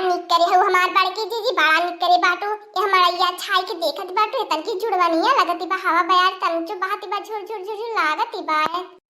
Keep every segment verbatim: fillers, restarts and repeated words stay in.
निक करे हउ हमार बड़की जीजी, बड़ा निक करे बाटू। ये हमार अइया छाई के देखत बाटू, ये तनकी जुड़वनिया लगती बा, हवा बयार तन जो बहती बा, झुर झुर झुर झुर लागती बा।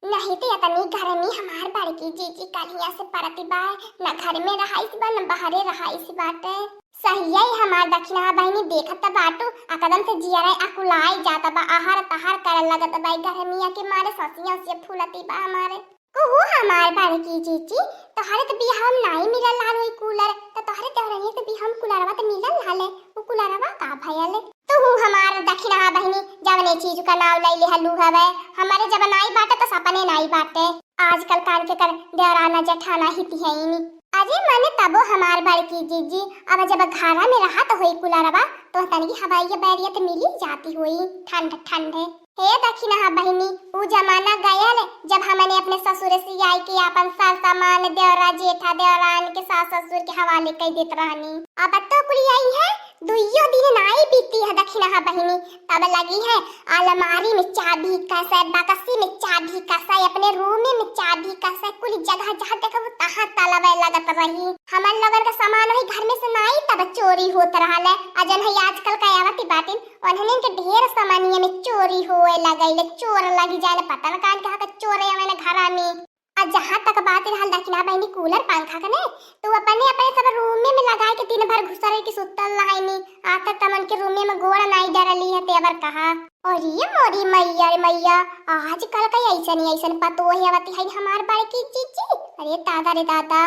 नहीं तो इतनी गर्मी हमार बड़की जीजी कलिया से परती बा, न घर में रहाइस बा, न बाहरे रहाइस बाटे। सही है हमार दखिनहा बहिनी, देखत त बाटू, एकदम से जियरा अकुलाई जाता बा, आहार तहार करे लगत बा, गर्मिया के मारे ससिया उसिया फूलती बा हमारे। कहू हमार बड़की जीजी, तोहरे त बियाह में नाई मिलल रहल होई कूलर, त तोहरे देवरनिया के बियाह में कूलरवा त मिलल रहल है, उ कूलरवा का भयल? तू हमार दखिनहा बहिनी, जवने चीज का नाव लई लेहलू हवे, हमारे जब नाई बाटे त सपने नाई बाटे। आजकल कान के कर देवराना जेठाना हिती है इनी। अरे मने तबो हमार बड़की जीजी, अब जब घरा में रहत होई कूलरवा, तो तनकी हवाई बैरियत मिली जाती होई, ठंड ठंड। हे दखिनहा बहिनी, उ जमाना गयल, जब हमने अपने ससुर से आई के आपन सार सामान देवरा जेठा देवरान के सास ससुर के हवाले कर देत रहनी। अब तो कुल आई है, दुइयो दिन नाई बीती है दखिनहा बहिनी, तब लगी है अलमारी में चाबी कसे, बकसी में चाबी कसे, अपने रूम में चाबी कसे, कुल जगह जहाँ देखबू तहाँ तलवे लगत रही। हमन लोगन का सामान वही घर में से नाई तब चोरी होत रहल है। आ जौन है आजकल का आवत बाटिन, उन्हने के ढेर सामानिया में चोरी होए लगल, चोर लगी जाए, पता न कान कहाँ का चोर आवे न घरा में। आ जहाँ तक बात रहल दखिनहा बहिनी कूलर पंखा के ने, तो अपने अपने सब रूम में, में लगाए के दिन भर घुसल रही के सुतल रहनी। आज तक तमन के रूम में गोड़ नाई डरली है, ते अबर कहा। अरे मोरी मैया रे मैया, आजकल का ऐसन ऐसन पतोह आवती है हमार बड़की जीजी। अरे दादा रे दादा,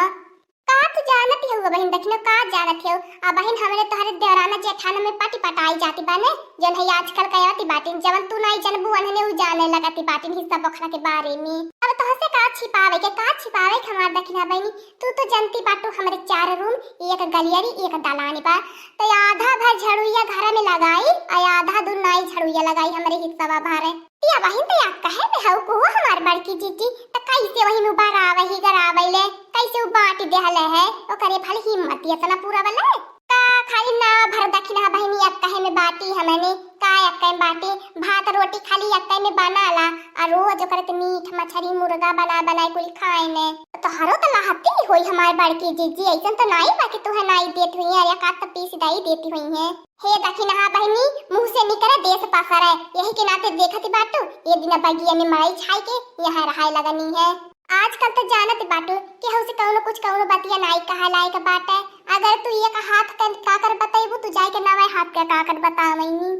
का तू जानत हो बहिन दखिनो, का जानत हो? आ बहिन, हमरे तोहरे देवराना जेठाना में पटी पटाई जाती बाने, जौन है आजकल कयावती बाटिन, जवन तू नाई जनबू, उन्हने उ जाने लगती बाटिन हिस्सा बखरा के बारे में। अब तोहसे का छिपावे के, का छिपावे के हमार दखिना बहिनी, तू तो जनती बाटू हमरे चार रूम, एक गलियरी, एक दलानी बा, तो आधा भर झड़ुइया घर में लगाई, आ आधा दूर नाई झड़ुइया लगाई हमरे हिस्सा बा भारे। या बहिन, तो या कहे में हऊ को हमार बड़की जीजी, त कैसे वही में बरावे ही गरावे ले, कैसे उ बांट देहले है, ओकरे भल हिम्मत इतना पूरा बले। का खाली ना भर दखिना बहिनी, या कहे में बाटी हमने, का या कहे में बाटी, भात रोटी खाली या कहे में बनाला, आ रोज ओकरे त मीट मछरी मुर्गा बना बना कुल खाए ने। तोहरो त लाहती होई हमार बड़की जीजी, ऐसन त नाई बा कि तुहे नाई देत हुई है, या का त पीस दाई देती हुई है। हे दखिनहा बहिनी, मुँह से निकरे देश पसरे, यही के नाते देखत बाटू, ये दिन बगिया में मड़ई छाई के यहाँ रहाए लगनी है। आजकल तो जानत बाटू, केहू से कौनो कुछ कौनो बतिया नाई कहा लायक बाटे। अगर तू एक हाथ के काकर बतैबू, तू जाए के नवे हाथ के काकर बतावैनी।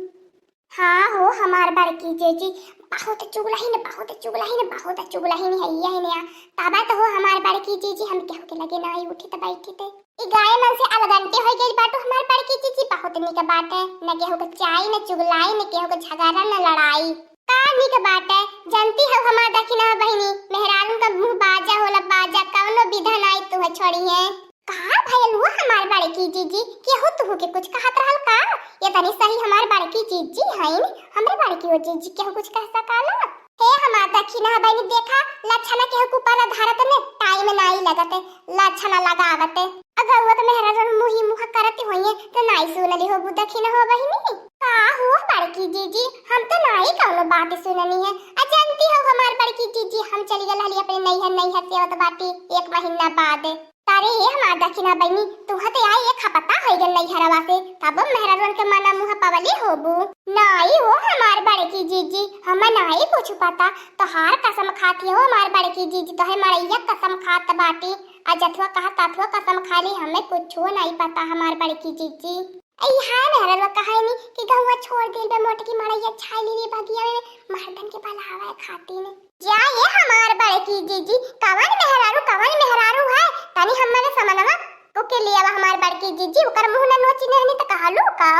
हाँ हो हमार बड़की जीजी, बहुत चुगलहिन, बहुत चुगलहिन, बहुत चुगलहिन है ये है नया। तबे तो हो हमार बड़की जीजी, हम केहू के लगे नाई उठी त बैठी ते। ई गाय मन से अलगंटे हो गइल बाटू हमार बड़की जीजी, बहुत निक बाटे। न केहू के चाई, न चुगलाई, न केहू के झगड़ा, न लड़ाई। का निक बाटे, जानती हो हमार दखिना बहिनी, मेहरारून का मुँह बाजा होला बाजा, कौनो विधा नाई तुहे छोड़ी है। का भयल हुआ हमार बड़की जीजी, केहू तुहू के कुछ कहत रहल का? ये तनी सही हमार बड़की जीजी हईन, हमरे बड़की हो जीजी केहू कुछ कह सकाला? हे हमार दखिना बहिनी, देखा लक्षणा केहू के ऊपर धरत ने टाइम नाई लगत, लक्षणा लगावत। अगर वो तो मेहरा जन मुही मुहा करत होइए तो नाई सुनली हो बुदखिना हो बहिनी। का हो बड़की जीजी, हम तो नाई कौनो बात सुननी है। आ जानती हो हमार बड़की जीजी, हम चली गल हली अपने नैहर, नैहर से आवत बाटी एक महीना बाद। तारे ये हमार दखिना बहिनी, तुहा ते आई एक हपता हो गल नैहरवा से, तब मेहरा जन के मना मुहा पवली होबू। नाई हो हमार बड़की जीजी, हम नाई कुछ पता, तोहार कसम खाती हो हमार बड़की जीजी, तोहे मड़ैया कसम खात बाटी। आ जथुआ कहा तथुआ कसम खा ली, हमें कुछो नाई पता हमार बड़की जीजी। ऐ हाय मेहररुआ कहानी कि गौवा छोड़ दिल बे मोटकी मड़ैया छाई ली बगिया में मर्दन के बलावे खातिर। जा ये हमार बड़की जीजी, कवन मेहरारू, कवन मेहरारू है? तनी हमरे समनवा को के लिए आवा हमार बड़की जीजी, ओकर मुंह न नोची नहनी त कहलू का?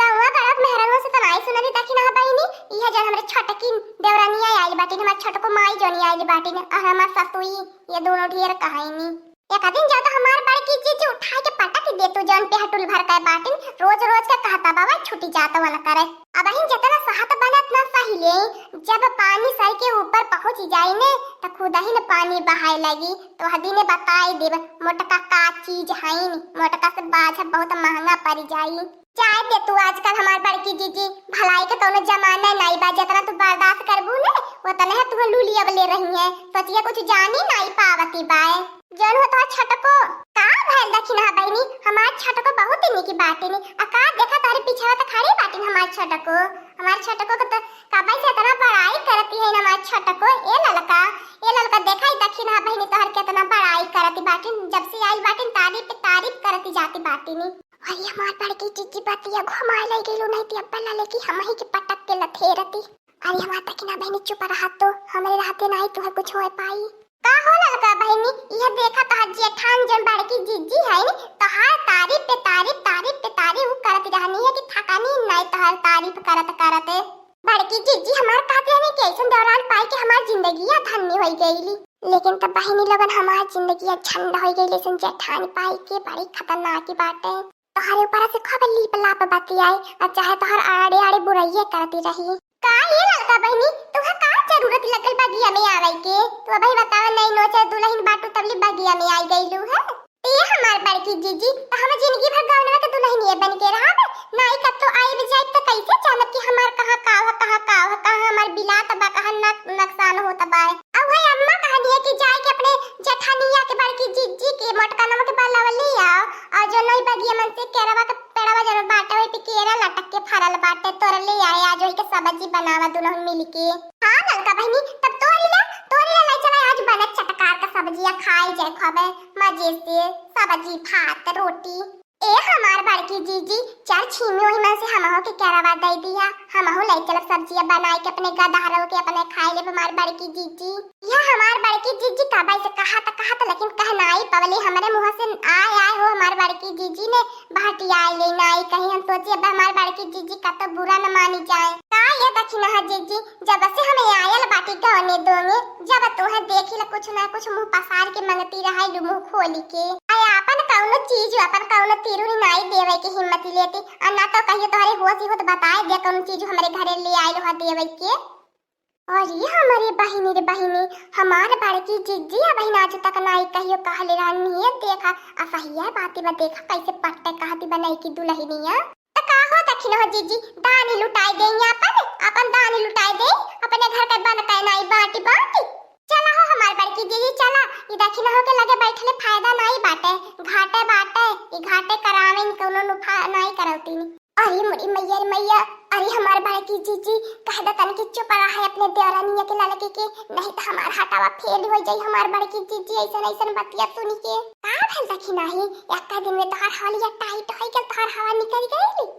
गौवा गलत मेहरारू से त नाई सुननी दखिना बहिनी, इहे जन हमरे छोटकी देवरानिया आइल बाटिन, हमार छोटको माई जोनी आइल बाटिन, और हमार ससुई, ये दोनों ढेर कहाइनी। एक दिन ज्यादा हमार बड़की जीजी उठाए के पटक दे तू, जौन पेहटुल भर के बाटिन, रोज रोज के कहता बाबा छुटी जात वन करे। अबहिन जितना सहत बनत ना सही ले, जब पानी सर के ऊपर पहुँच जाई ने, त खुदहिन पानी बहाए लगी। तो हदिने बताए देब, मोटका का चीज हईन, मोटका से बाझा बहुत महंगा पड़ जाई। जाए दे तू, आजकल हमार बड़की जीजी, भलाई के कौनो जमाना नाई बा, जितना तू बर्दाश्त करबू ने, उतने है तुहे लूली अब ले रही है। सोचिए कुछ जानी नाई पावती बाए। जौन हो तोहार छटको, का भैल दखिना बहिनी, हमार बाटिन। आ का देखा, तोहरे पीछे तो खड़ी बाटिन हमार छोटको। हमार छोटको के तो कबे से इतना बड़ाई करती है हमार छोटको। ए ललका, ए ललका, देखा ही दखिनहा बहिनी तोहर केतना बड़ाई करती बाटिन। जब से आई बाटिन तारीफ पे तारीफ करती जाती बाटिन। अरे हमार बड़की जीजी बतिया घुमाए ले गइलू, नहीं तो अब्बा लाले की हमही के पटक के लथेरती। अरे हमार दखिनहा बहिनी चुप रहा तो, हमरे रहते नाही तुहे कुछ होए पाई। का हो ललका बहिनी, यह देखा तोहार जेठान जौन बड़की जीजी है नी, तोहार तारीफ पे तारीफ, तारीफ पे तारीफ उ करत रहनी है कि थकानी नाई तोहार तारीफ करत करत। बड़की जीजी हमार कहत रहनी कि ऐसन दौरान पाई के हमार जिंदगिया धन्य होई गईली। लेकिन तब बहिनी लोगन हमार जिंदगिया झंड होई गईली, ऐसन जेठान पाई के बड़ी खतरनाक बाटे। तोहरे ऊपर से खूब लीप लाप बतियाई, और चाहे तोहर आड़े आड़े बुराइये करती रही। का ये ललका बहिनी, तुहा का जरूरत लगल बगिया में आवे के? तू अबही बतावा, नई नोचर दुलहिन बाटू तबली बगिया में आई गईलू है। ए हमार बड़की जीजी, तो हम जिंदगी भर गौनवा के दुलहिनिये बन के रहब? नाई कत्तो आइब जाइब तो कैसे जानब कि हमार कहाँ का हो, कहाँ का हो, कहाँ हमार बिलात बा, कहाँ नक-, नकसान होत बा। अब है अम्मा कहनी है कि जाए के अपने जेठानिया के बड़की जीजी के मोटकनवा के बलवली आओ, और जो नई बगिया मन से केरवा के पेड़वा जरूर बाटे, वही पे केरा लटक के फरल बाटे, तोर ले आए, आज वही के सब्जी बनावा दुनों मिल के। हाँ ललका बहिनी, तब तोरी ला, तोरी ला ले चला, आज बनत चटकार का सब्जिया खाए जाए, खाबे मजे से, सब्जी, भात, रोटी। ए हमार बड़की जीजी, चार छीमी वही मन से हमहू के केरवा दे दिया, हमहू ले चलब सब्जिया बनाए के अपने गदहरो के अपने खाए लेब हमार बड़की जीजी। यह हमार बड़की जीजी कबई से कहत कहत लेकिन कह नाई पवली, हमरे मुँह से आए आए हो हमार बड़की जीजी ने बहटियाए ले नाई कहीं। हम सोची अब हमार बड़की जीजी का तो बुरा न मानी जाए। का ये दखिनहा जीजी, जब से हम आयल बाटी गवने दोंगे, जब तोहे देखी ला कुछ ना कुछ मुँह पसार के मंगती रहाई लू मुँह खोली के। आय आपन कौनो चीज, आपन कौनो तिरुनी नाई देवे के हिम्मत लेती, और ना तो कहियो तोहरे होश ही हो तो बताए दे कौनो चीज हमरे घरे ले आयल हो देवे के। अरे हमरे बहिनी रे बहिनी, हमार बड़की जिज्जी अबहिन आज तक नाई कहियो कहले रहनी है। देखा, असहिया बाती बा, देखा कैसे पट्टे कहती बा नई की दुलहिनिया। त का हो दखिनहो जिज्जी, दानी लुटाई देई आपन, आपन दानी लुटाई देई, अपने घर के बन के नाई बाटी बाटी। चला हो हमार बड़की जिज्जी, चला, ई दखिनहो के लगे बैठले फायदा नाई बाटे, घाटे बाटे, ई घाटे करावे, इन कौनो नुफा नाई करौतीन। अरे मोरी मैया रे मैया, अरे हमार बड़की जिज्जी, कह दे तनी कि चुप रहा है अपने देवरानिया के ललकी के, नहीं तो हमार हटावा फेल हो जाई, हमार बड़की जिज्जी ऐसन ऐसन बतिया सुनी के। का भेल दखिनही, एक्का दिन में तोहार हलिया टाइट हो गल, तोहार हवा निकल गई।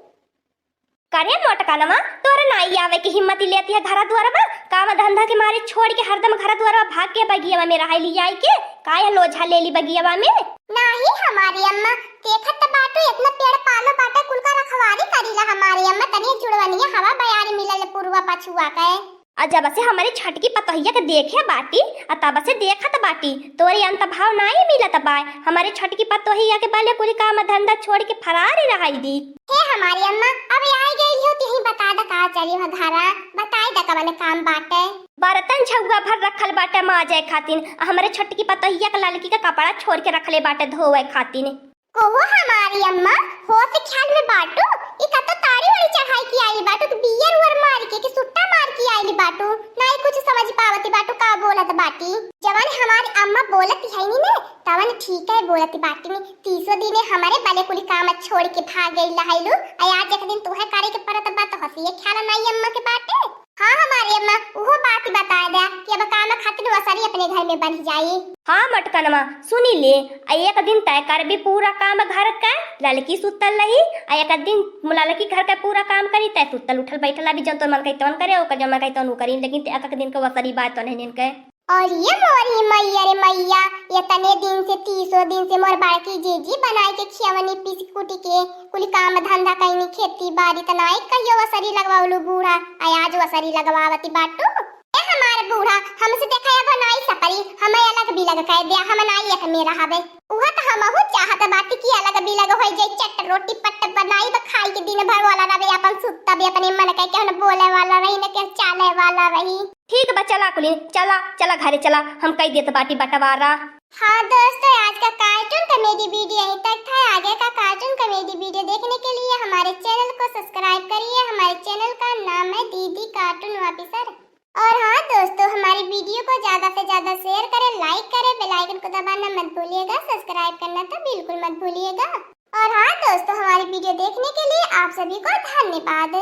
करे मोटकनवा, तोर नाई आवे के हिम्मत लेती है घरा दुआरवा, काम धंधा के मारे छोड़ के हरदम घरा दुआरवा भाग के बगियावा में रहाई ली आई के, काहे लोझा ले ली बगियावा में? नाही हमारी अम्मा, देखत त बाटू इतना पेड़ पालो बाटे, कुल का रखवारी करीला हमारी अम्मा, तनी जुड़वनिया हवा बयारी मिलल पुरवा पछुआ के। आ जब से हमरे छोटकी पतोहिया के देखे बाटी, आ तब से देखत बाटी, तोरे अंत भाव नाई मिलत बाय। हमरे छोटकी पतोहिया के बले कुल काम धंधा छोड़ के फरार रहाई दी। हे हमारी अम्मा, अब आई गई हो, तिही बता द का चली हो घरा, बताई द कवन काम बाटे। बर्तन झउआ भर रखल बाटे माजे खातिन, आ हमरे छोटकी पतोहिया के ललकी के कपड़ा छोड़ के रखले बाटे धोवे खातिन। कोहो हमारी अम्मा, होश ख्याल में बाटू? ई कतो ताड़ी वाड़ी चढ़ाई के आइल बाटू कि बियर उयर मार के कि सुट्टा मार के आइल बाटू? नाई कुछ समझ पावत बाटू का बोलत बाटी। जवन हमारी अम्मा बोलत है नी ने, तवन ठीक है बोलत बाटी नी। तीसो दिने हमरे बले कुल काम छोड़ के भाग गई लहाइलू, आ आज एक दिन तुहे करे के परत बा तो हंसी ख्याल नाई अम्मा के बाटे। हाँ हमारी अम्मा, उहो बात बता द्या कि अब काम खातिर वसरी अपने घर में बन जाई। हाँ मोटकनवा, सुनी ले, आ एक दिन तय करबी पूरा काम घर का, ललकी सुतल रही, आ एक दिन ललकी घर का पूरा काम करी, तय सुतल उठल बैठल अभी जौन तोर मन कही तौन करे, ओकर जौन मन कही तौन उ करी, लेकिन ते एक दिन के वसरी बात तो नहीं के। अरे मोरी मैया रे मैया, इतने दिन से, तीसो दिन से मोर बड़की जीजी बनाई के खियवनी पीस कुटी के, कुल काम धंधा कईनी, खेती बाड़ी त नाई कहियो वसरी लगवावलू बूढ़ा, आ आज वसरी लगवावती बाटू। ए हमार बूढ़ा, हमसे देखा अब नाई सपरी, हमें अलग बिलग कह दिया, हम नाई एक में रहबे। उहा त हमहू चाहत बाटी कि अलग बिलग होई जाई, चट रोटी पट बनाई ब खाई के दिन भर वाला रहबे, अपन सुत्ता भी अपने मन के केहू न बोले वाला रही, न केहू चाले वाला रही। ठीक बा, चला कुलिन, चला, चला घरे चला, हम कई देत बाटी बंटवारा। हाँ दोस्तों, आज का cartoon comedy video यहीं तक था। आगे का cartoon comedy video देखने के लिए हमारे channel को subscribe करिए। हमारे channel का नाम है दीदी cartoon officer। और हाँ दोस्तों, हमारी video को ज्यादा से ज्यादा share करें, like करें, bell icon को दबाना मत भूलिएगा, subscribe करना तो बिल्कुल मत भूलिएगा। और हाँ दोस्तों, हमारी वीडियो देखने के लिए आप सभी को धन्यवाद।